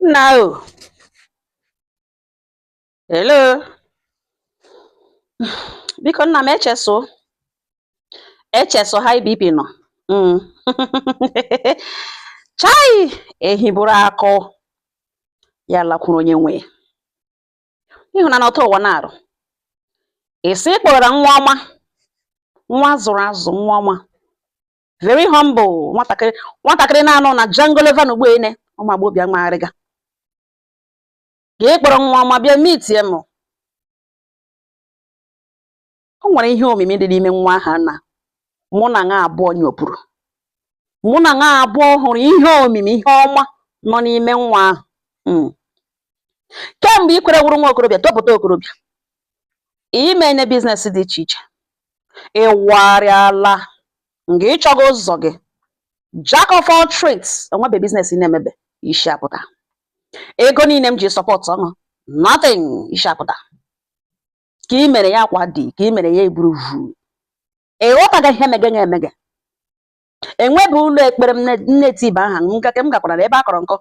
Nna o, hello. Biko nna m, echeso echeso high BP nọ. Chai, ehi bụrụ akụ ya lakwuru onye nwe ya. Ịhụnanya ọtọ ụwa na-arụ. Ị sị kpọrọ nwa ọma, nwa zụrụ azụ, nwa ọma, very humble, nwatakịrị nwatakịrị na-anọ na jangolova na ugboene ụmụ agbọghọbịa magharịga ka ị kpọrọ nwa ọma bịa meetie m. O nwere ihe omimi dị n'ime nwa ahụ na mụ na nwa abụọ nyopụrụ, mụ na nwa abụọ hụrụ ihe omimi, ihe ọma nọ n'ime nwa ahụ. Kemgbe ị kwere wụrụ nwa okorobịa, topụta okorobịa, ime na business dị iche iche, ịwarịala nga ịchọga ụzọ gị, jack of all trades, enwebe business ị na-emebe isi apụta. Ego niile m ji support ọṅụ, nothing isi apụta. Ka ị mere ya akwa dị ka ị mere ya eburu vu, ịghọtaghị ihe mege ya emege. Enwebe ụlọ ekpere m nne-etiba aha m ga m gakwara ebe a kọrọ nkọ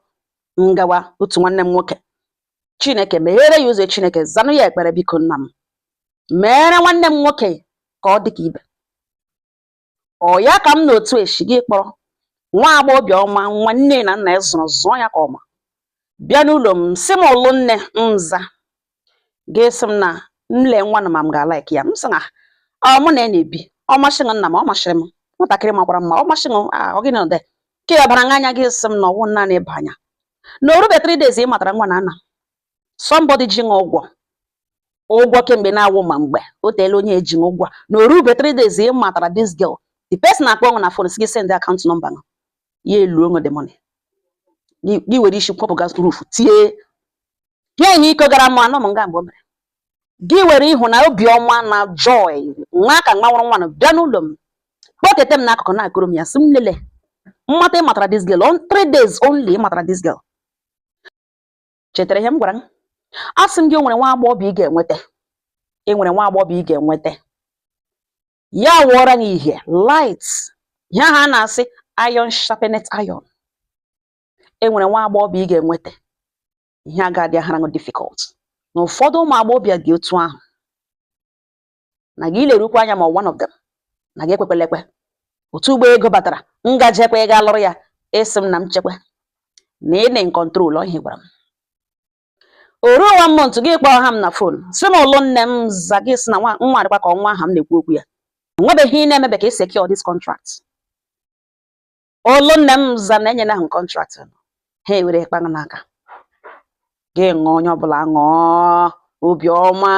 ngawa. Otu nwanne m nwoke, Chineke meghere ya ụzọ, Chineke zanụ ya ekpere. Biko nna m, meere nwanne m nwoke ka ọ dị ka ibe ọ ya ka m na otu esi gị kpọrọ nwa agbọghọbịa ọma, nwa nne na nna ya zụrụ zụọ ya ka ọma, bịa n'ụlọ m, sị m ụlụ nne nza gị, sị m na m lee nwa na ma m ga-alike ya. M sị na ọ mụ na ya na-ebi, ọ masịghị nna m, ọ masịrị m, nwatakịrị makwara mma, ọ masịghị ọ gịnị dị ka ya bara anya gị, sị m na ọwụ naanị ịba anya na orube 3 days ị matara nwa na nna somebody ji ṅụ ụgwọ ụgwọ kemgbe na-awụ ma mgbe o teela onye eji ṅụ ụgwọ, na orube 3 days ị matara this girl, the person na-akpọ ọṅụ na phone, sị gị send account number ṅụ, ya eluo ṅụ the money gị were isi kwọpụga roof tie ya enye iko gara mma anọ m nga mgbe o mere gị were ịhụ na obiọma na joy nwa ka nwa nwụrụ nwa bịa n'ụlọ m, kpọkete m n'akụkụ na-akụrụ m ya, sị m lele mmata ị matara this girl on 3 days only. Ị matara this girl, chetara ihe m gwara m, a sị m gị o nwere nwa agbọghọbịa ị ga-enweta, e nwere nwa agbọghọbịa ị ga-enweta, ya wụọrọ gị ihe light, ihe ahụ a na-asị iron sharpeneth iron. E nwere nwa agbọghọbịa ị ga-enweta, ihe aga adị ahara gị difficult na ụfọdụ ụmụ agbọghọbịa dị otu ahụ na gị lerukwa anya ma one of them na gị ekwekwala ekwe. Otu ugbo ego batara ngajekwa ị ga lụrụ ya, ịsị m na m chekwa na ị in control. Ọ ihe gwara m o ruo one month, gị kpọọ ha m na phone, sị m ụlụ nne m za gị, sị na nwa nwa dịkwa ka ọnwa aha m na-ekwu okwu ya, enwebeghị ihe na-emebe ka ị secure this contract. Olu nne m za na enyela ahụ contract, ha ewere kpaṅụ n'aka gị ṅụọ, onye ọbụla ṅụọ obiọma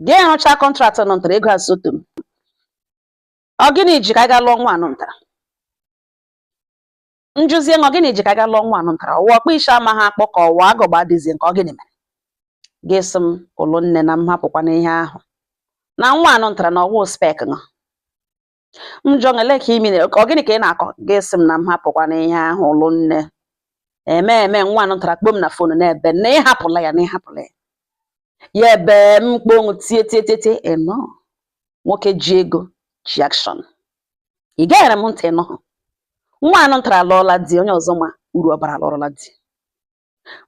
gị rụchaa contract nọ ntara ego asoto m. Ọ gịnị ji ka a ga lụọ nwa anụ ntara njụzie ṅụ? Gịnị ji ka a ga lụọ nwa anụ ntara ọwa ọkpụ isi amaghị akpọ ka ọwa agụgba adịzie nke ọ gịnị mere gị sị m ụlụ nne na m hapụkwana ihe ahụ na nwa anụ ntara na ọwụ spec ṅụ m jụọ ele ka imi ọ gịnị ka ị na-akọ, gị sị m na m hapụkwana ihe ahụ ụlụ nne eme eme nwa anụ ntara kpom na phone na-ebe na ịhapụla ya, na ịhapụla ya, ya ebe m kpoo tie tie tie tie ịnọ. Nwoke ji ego ji action, ị gaghara m ntị nọ. Nwa anụ ntara alụọla di, onye ọzọ ma uru ọbara alụọla di.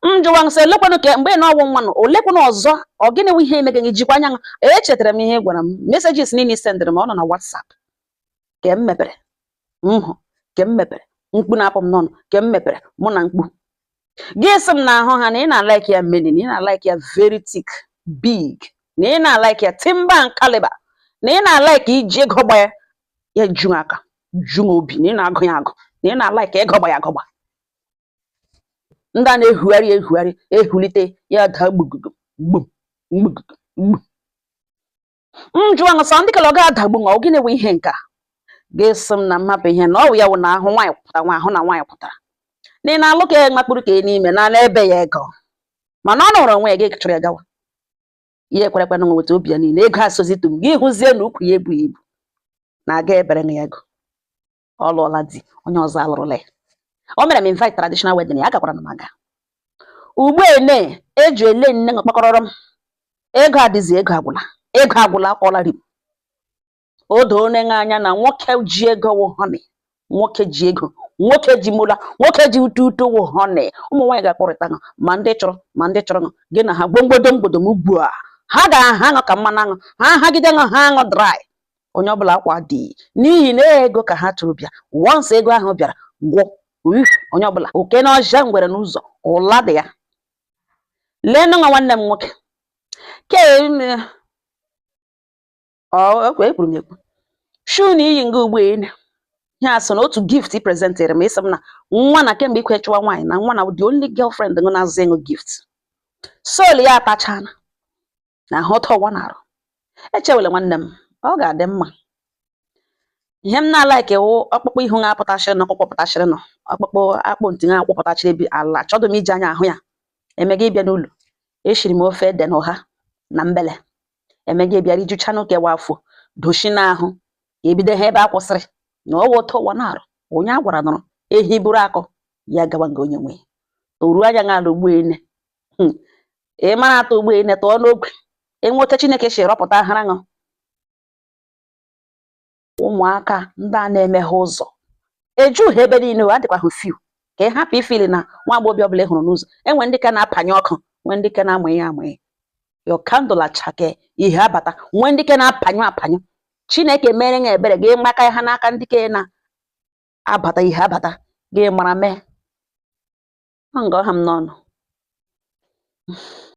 M jụwa nsị elekwanụ ka mgbe ị na-ọwụ nwa nọ olekwanụ ọzọ, ọ gịnị wụ ihe emege gị jikwa anya? Echetara m ihe ị gwara m, messages niile ị sendịrị m, ọ nọ na WhatsApp ke m mepere m hụ, ke m mepere mkpu na-apụ m n'ọnụ, ke m mepere mụ na mkpu gị sị m na ahụ ha na ị na-alike ya many, na ị na-alike ya very thick big, na ị na-alike ya timber and caliber, na ị na-alike iji ego gba ya, ya ju aka ju m obi, na ị na-agụ ya agụ, na ị na-alike ego gba ya agụgba ndị a na-ehugharị ehugharị ehulite ya daa gbugugu gbum gbugugu gbum. M jụọ ṅụ sọ ndị kele ọ ga-adagbu nwa, ọ gịnị wụ ihe nke a? Gị sị m na m hapụ ihe na ọ wụ ya wụ na ahụ nwaanyị pụtara, nwa ahụ na nwaanyị pụtara na ị na-alụ ka makpụrụ ka n'ime na n'ebe ya ego, mana ọ nọrọ onwe ya gị chọrọ ya gawa ya ekwerekwe na nweta obi ya niile ego asozitum gị hụzie na ukwu ya ebughị ibu na-aga ebere na ya ego. Ọ lụọla di, onye ọzọ alụrụla ya. O mere m invite traditional wedding ya, agakwara m aga. Ugbu ene eji ele nne kpakọrọrọ m ego adịzi, ego agwụla, ego agwụla akpọla rim. O doo onye anya na nwoke ji ego wụ honey, nwoke ji ego Nwoke ji mụla, nwoke ji utu utu wụ honey. Ụmụ nwaanyị ga-akpọrịta ṅụ, ma ndị chọrọ, ma ndị chọrọ ṅụ. Gị na ha gbomgbodo mgbodom ugbu a, ha ga-aha ṅụ ka mmanụ aṅụ. Ha hagide ṅụ, ha aṅụ dry. Onye ọbụla akwa dị n'ihi na ego ka ha tụrụ bịa. Once ego ahụ bịara gwụ, onye ọbụla oke na ọja ngwere n'ụzọ ụla dị ya. Lee nụ nwanne m nwoke ke ọ ekwuru m ekwu shu na iyi nga ugbu a ihe a so na otu gift ị presentere m. Ịsị m na nwa na kemgbe ikwe chụwa nwaanyị na nwa na the only girlfriend ngụ na-azụ ịṅụ gift soul ya atachana na ahụ ụtọ ụwa na-arụ. Echewele nwanne m, ọ ga-adị mma. Ihe m na-alaiki wụ ọkpụkpụ ihu na-apụtachịrị na ọkpụkpụ pụtachịrị nọ, ọkpụkpụ akpụ ntị na-akwụpụtachịrị ebi ala. Achọdụ m iji anya ahụ ya. Emega ịbịa n'ụlọ, eshiri m ofe ede na ụha na mbele. Emega ịbịa rijucha n'okewa afọ doshi n'ahụ ebido ha ebe a kwụsịrị na ọwụ ụtọ ụwa na-arụ. Onye a gwara nọrọ ehi buru akọ ya gawa nga onye nwe o ruo anya n'ala ugbu ene. Ị mara atụ ugbu ene tụọ n'ogwe enweta Chineke si rọpụta hara ṅụ. Ụmụaka ndị a na-emeghe ụzọ ejughị ebe niile, adịkwa hụ few ka ị hapụ ifili na nwa agbọghọbịa ọbụla ị hụrụ n'ụzọ. Enwe ndị ka na-apanye ọkụ, nwee ndị ka na-amụ ihe amụ ihe, your candle achake ihe abata, nwee ndị ka na-apanyụ apanyụ. Chineke mere ya ebere gị maka ha n'aka ndị ka na-abata ihe abata gị mara mee ọ nga ọha m n'ọnụ.